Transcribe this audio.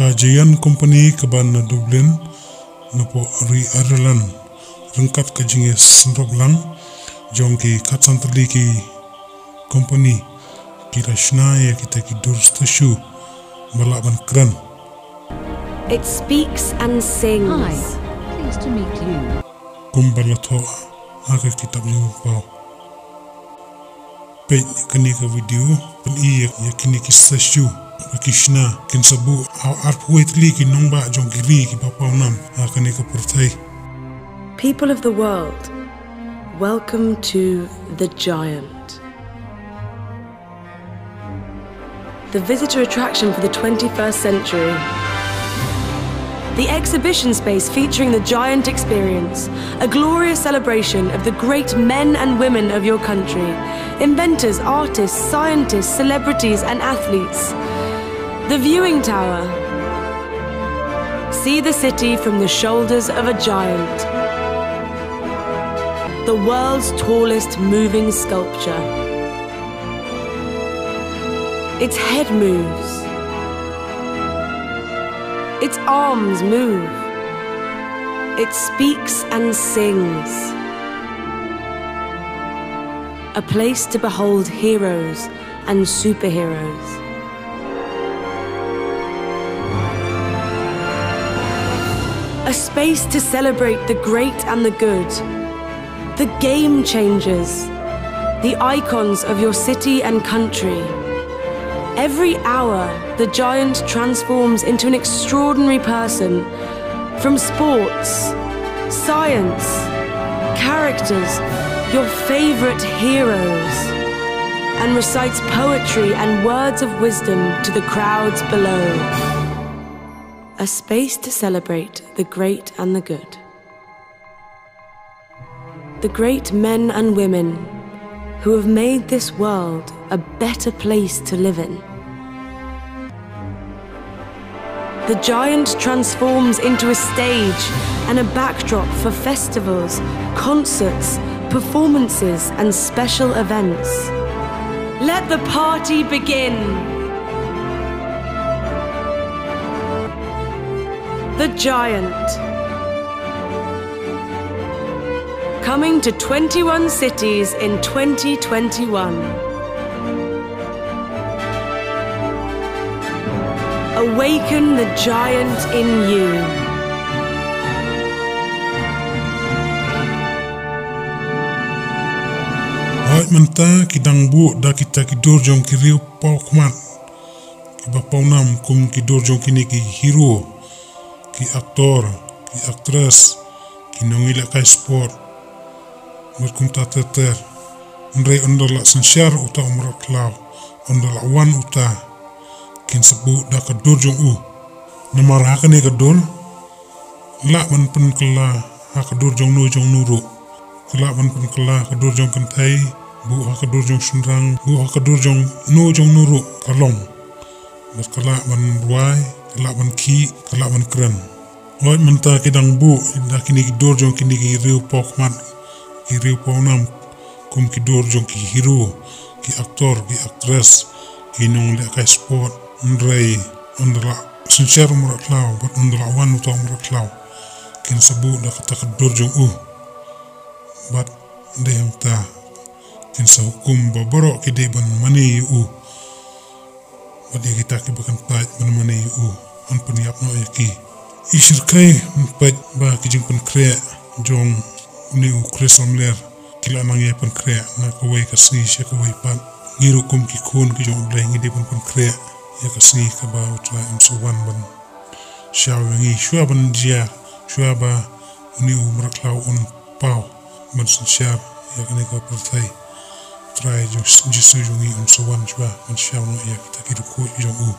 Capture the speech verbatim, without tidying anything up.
Ka Giant Company kaba na Dublin, napoh ri Ireland, ryngkat ka jingïasynrop lang jong ki khatsan tylli ki company, ki la shna ïa kita ki dur statue ba lah ban kren. It speaks and sings. Hi, pleased to meet you. Kumba la thoh ha ka kitab Jingpynpaw. Peit kane ka video, pyni ïa, ïa kine ki statue ba ki shna, kin sa buh ha arphew tylli ki nongbah jong ki ri kiba pawnam ha kane ka pyrthei. People of the world, welcome to the Giant. The visitor attraction for the twenty-first century. The exhibition space featuring the Giant Experience, a glorious celebration of the great men and women of your country, inventors, artists, scientists, celebrities, and athletes. The viewing tower. See the city from the shoulders of a giant. The world's tallest moving sculpture. Its head moves. Its arms move. It speaks and sings. A place to behold heroes and superheroes. A space to celebrate the great and the good. The game changers, the icons of your city and country. Every hour, the giant transforms into an extraordinary person. From sports, science, characters, your favorite heroes, and recites poetry and words of wisdom to the crowds below. A space to celebrate the great and the good. The great men and women who have made this world a better place to live in. The giant transforms into a stage and a backdrop for festivals, concerts, performances, and special events. Let the party begin. The Giant. Coming to twenty-one cities in twenty twenty-one. Awaken the giant in you. Hooid mynta ki dang buh da kita ki dur jong ki riew paw khmat kiba pawnam kum ki dur jong kine ki hero, ki actor, ki actress, ki nongïalehkai sport, bad kumta ter ter. Hynrei ynda la synshar uta u mrad khlaw, ynda la wan uta, kin sa buh da ka dur jong u. Namar ha kane ka dur lah ban pynkylla ha ka dur jong no jong no ruh. Ka lah ban pynkylla ha ka dur jong kynthei, buh ha ka dur jong shynrang, buh ha ka dur jong no jong no ruh ka long. Bad ka lah ban rwai, ka lah ban khih, ka lah ban kren. Hooid mynta ki dang buh da kine ki dur jong kine ki riew paw khmat, ki riew pawnam, kum ki dur jong ki hero, ki actor, ki actress, ki nonglehkai sport. Hynrei ynda la synshar u mrad khlaw bad ynda la wan uta u mrad khlaw, kin sa buh da kata ka dur jong u. Bad dei hangta kin sa hukum ba baroh ki dei ban mane ïa u. Bad ïa kita kiba kyntait ban mane ïa u, yn pynïap noh ïa ki. I shyrkhei, peit ba ki jingpynkhreh jong une u Chris Omler ki la nang ïa pynkhreh na kawei ka sngi sha kawei pat. Ngi ruh kum ki khun ki jong U Blei ngi dei ban pynkhreh ïa ka sngi kaba U Trai un sa wan ban shaw ïa ngi, shuwa ban jia, shuwa ba une u mrad khlaw un paw ban synshar ïa kane ka pyrthei. Trai jong Jisu jong ngi un sa wan shuwa ban shaw noh ïa kita ki riewkhuid jong u.